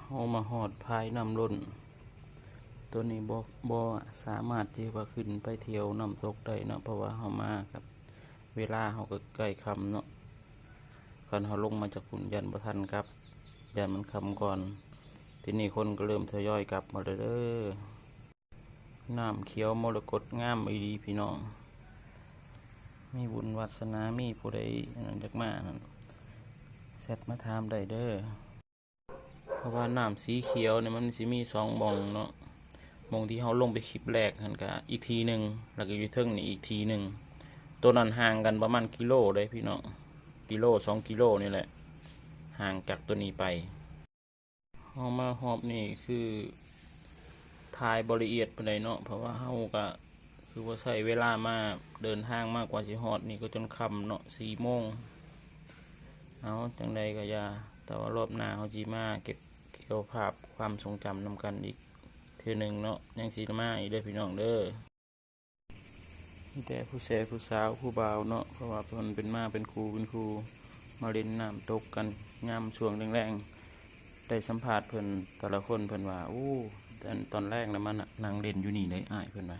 ເຮົາມາຮອດຝາຍນ້ຳລົ້ນ ໂຕນີ້ບໍ່ ບໍ່ສາມາດທີ່ວ່າຂຶ້ນໄປທ່ຽວນ້ຳຕົກໄດ້ເນາະ ເພາະວ່າເຮົາມາກັບເວລາເຮົາກໍໃກ້ຄ່ຳເນາະ ຄັນເຮົາລົງມາຈາກພຸ້ນຢ້ານບໍ່ທັນກັບ ຢ້ານມັນຄ່ຳກ່ອນ ທີນີ້ຄົນກໍເລີ່ມທະຍອຍກັບໝົດແລ້ວເດີ້. ນ້ຳຂຽວມໍລະກົດງາມອີ່ຫຼີພີ່ນ້ອງ ມີບຸນວາສະໜາ ມີຜູ້ໃດອັນນັ້ນຢາກມານັ້ນ ແຊັດມາຖາມໄດ້ເດີ້. ເພາະວ່ານ້ຳສີຂຽວນີ້ມັນຊິມີສອງໝ່ອງເນາະ ໝ່ອງທີ່ເຮົາລົງໄປຄລິບແລກຫັ້ນກະອີກທີ່ໜຶ່ງ ແລ້ວກະຢູ່ເທິງນີ້ອີກທີ່ໜຶ່ງ ໂຕນັ້ນຫ່າງກັນປະມານກິໂລເດ້ພີ່ນ້ອງ ກິໂລສອງກິໂລນີ້ແຫຼະ ຫ່າງຈາກໂຕນີ້ໄປ. ເຮົາມາຮອບນີ້ຄືຖ່າຍບໍ່ລະອຽດປານໃດເນາະ ເພາະວ່າເຮົາກະຄືວ່າໃຊ້ເວລາມາ ເດີນທາງມາກວ່າຊິຮອດນີ້ກໍຈົນຄ່ຳເນາະ ສີ່ໂມງ. ເອົາ ຈັ່ງໃດກໍຢ່າ ແຕ່ວ່າລອບໜ້າເຮົາຊິມາເກັບເກັບພາບຄວາມຊົງຈຳນຳກັນອີກເທື່ອໜຶ່ງເນາະ ຍັງຊິມາອີກເດີ້ພີ່ນ້ອງເດີ້. ມີແຕ່ຜູ້ແຊຜູ້ສາວຜູ້ບ່າວເນາະ ເພາະວ່າເພິ່ນເປັນມາເປັນຄູ່ເປັນຄູ່ ມາຫຼິ້ນນ້ຳຕົກກັນຍາມຊ່ວງແລງໆ ໄດ້ສຳພາດເພິ່ນ ແຕ່ລະຄົນເພິ່ນວ່າ ໂອ້ ຕອນ ຕອນແລງນະມານັ່ງຫຼິ້ນຢູ່ນີ້ເດ້ອ້າຍ ເພິ່ນວ່າ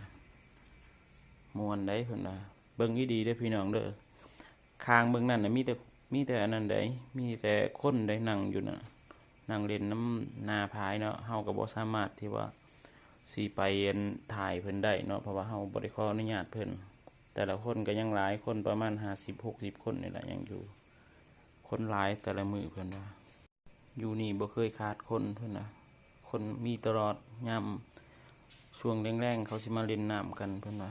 ມ່ວນໃດ ເພິ່ນວ່າ ເບິ່ງດີໆເດີ້ພີ່ນ້ອງເດີ້. ຂ້າງເບິ່ງນັ້ນນະ ມີແຕ່ ມີແຕ່ອັນນັ້ນໃດ ມີແຕ່ຄົນໃດ ນັ່ງຢູ່ນະ ນັ່ງຫຼິ້ນນຳໜ້າຝາຍເນາະ ເຮົາກໍບໍ່ສາມາດທີ່ວ່າຊິໄປອັນຖ່າຍເພິ່ນໄດ້ເນາະ ເພາະວ່າເຮົາບໍ່ໄດ້ຂໍອະນຸຍາດເພິ່ນ ແຕ່ລະຄົນກໍຍັງຫຼາຍຄົນ ປະມານຫ້າສິບຫົກສິບຄົນນີ້ແຫຼະ ຍັງຢູ່ ຄົນຫຼາຍແຕ່ລະມື້ ເພິ່ນວ່າ ຢູ່ນີ້ບໍ່ເຄີຍຂາດຄົນ ເພິ່ນວ່າ ຄົນມີຕະຫຼອດ ຍາມຊ່ວງແລງໆ ເຂົາຊິມາຫຼິ້ນນ້ຳກັນ ເພິ່ນວ່າ.